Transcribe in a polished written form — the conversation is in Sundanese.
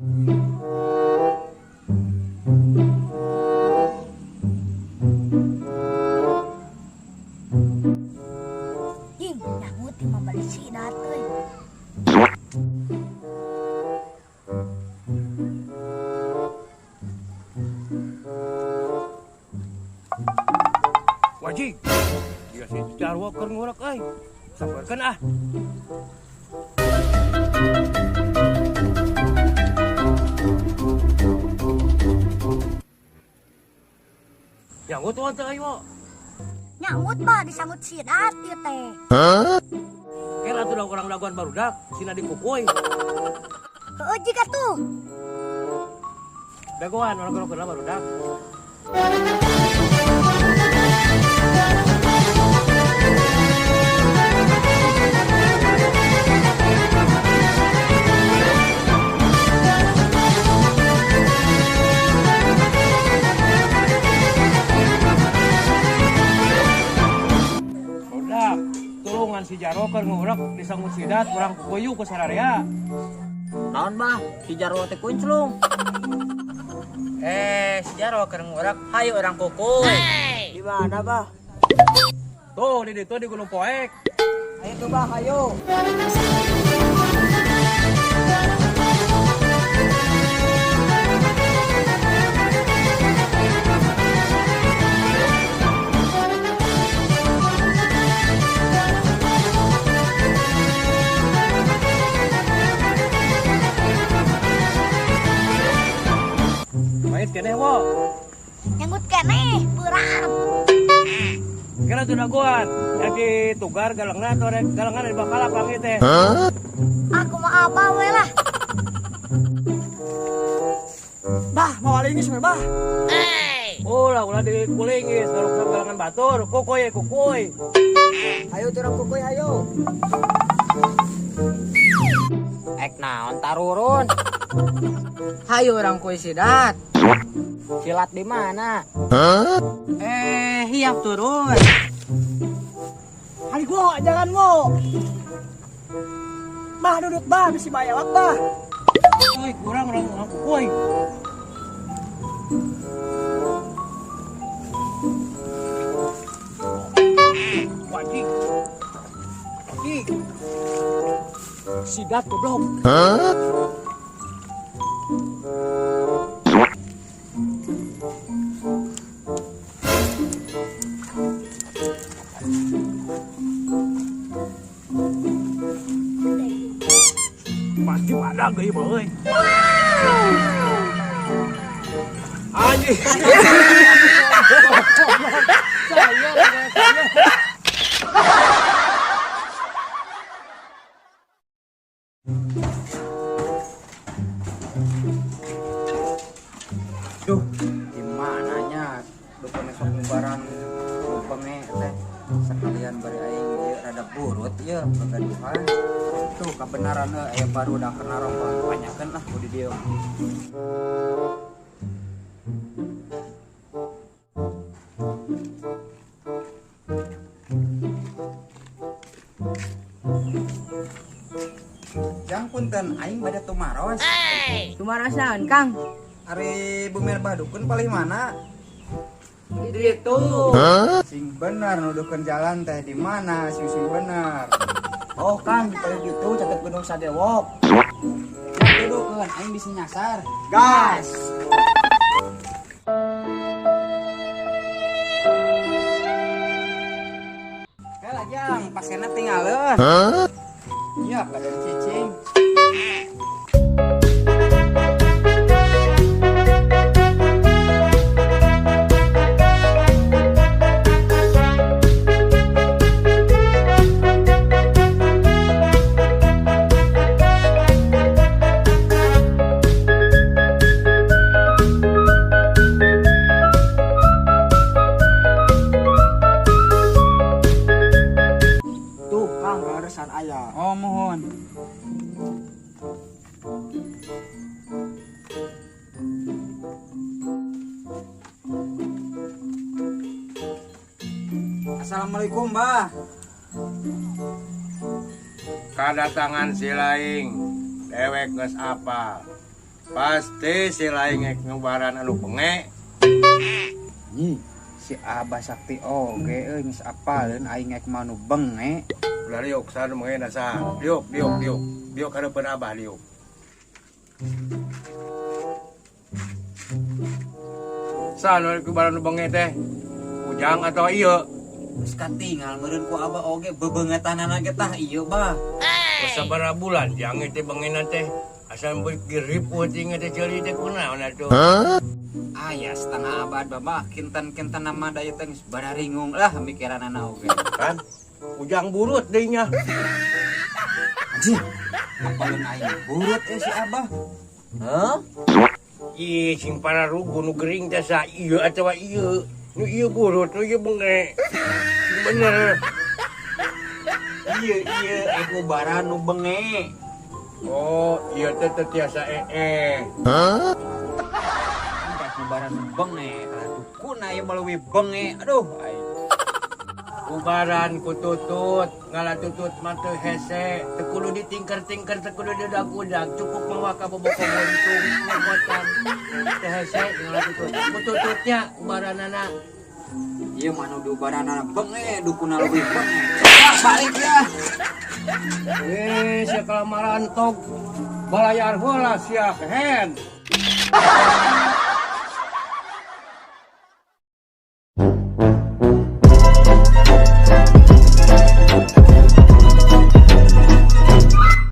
Jing, nyangut di mambali sidat euy. Wajib. Dia si Jarwo keur ngurek euy. Sabarkeun ah. Nyangut wan teh ayo. Nyangut mah disanggut sidat ieu teh. Kira tuh orang daguan barudak, sina dikukuy. Heueuh jiga tuh. Daguan orang keur barudak. Barudak, tulungan si Jarwo keur ngurek disanggut sidat urang kukuyu ku sararea. Naon bah, si Jarwo teh kunclung. Si Jarwo keur ngurek, hayu urang kukuy. Di mana bah? Tuh, di ditu di Gunung Poek. Ayo tuh bah, ayo. Main keneh wo. Nyangut keneh, berat. Kira tuh daguan, rek ditugar galengna atau rek galengan di bakal apa teh? Aku mah apa we lah. Bah, mau alingis we bah. Oh lah, ulah dikulingis, garuk galengan batur, kukuy kukuy. Ayo turun kukuy, ayo. Ek naon tarurun. Hayu urang kuy sidat. Silat di mana? Hiap turun. Hari gua jangan mau. Bah duduk bah, bisi bayawak bah. Woi, kurang urang urang kukuy. Wajib. Wajib. Sidat goblok. Pasti padang geuy euy. Anjing. Duh, di mananya dukun esok ngubaran lempenge teh sekalian bari aing ieu rada burut ieu kagaduhan. Tuh kabenaran euy aya baru dah kena rongkong panyakeun lah ku di dieu. Jang punten aing bade tumaros. Tumaros naon, Kang? Ari bumi Badukun paling mana? Di ditu. Sing bener nuduhkeun jalan teh di mana? Sing sing bener. Oh, Kang, di paling ditu caket Gunung Sadewok. Nuduhkeun aing bisa nyasar. Gas. Helah jang, pasena tinggalin. Iya, badan cicing. Tuh, Kang, kaleresan aya. Oh, mohon. Assalamualaikum, Bah. Kadatangan si laing, dewek geus apal. Pasti si lain rek ngubaran anu benge. Nyi, si Abah Sakti oge euy geus apaleun aing rek mah nu benge. Ulah liuk, saha nu benge na saha? Liuk, liuk, liuk. Liuk hareupeun Abah liuk. Saha nu rek ngubaran nu benge teh? Ujang atau ieu? Geus katingal meureun ku Abah oge bebeungetanana ge tah ieu bah. Sabaraha bulan jang teh bengena teh? Asal girip uting teh ceuli teh kunaon atuh? Aya setengah abad babah kinten-kinten nama da ieu teh geus bararingung lah mikiranana oge. Kan Ujang burut deui nya. Anjir, apaleun aing burut euy si Abah. Hah? Ih, sing pararugu nu gering teh sa ieu atawa ieu. Nu ieu burut, nu ieu benge. Sing bener. Ieu ieu rek ngubaran nu benge. Oh, ieu teh teu tiasa ee. Rek ngubaran nu benge, aduh kuna ieu mah leuwih benge. Aduh aing. Ubaran ku tutut, ngala tutut mah teu hese, teu kudu ditingker-tingker, teu kudu diudag-udag, cukup mawa ka boboko buntung, nyokotan. Teu hese ngala tutut. Ku tututnya ubaranana. Ieu mah nu diubaranana benge, dukuna leuwih benge. Ah, balik ya. Sia kalamaran tog. Balayar heula sia kehen.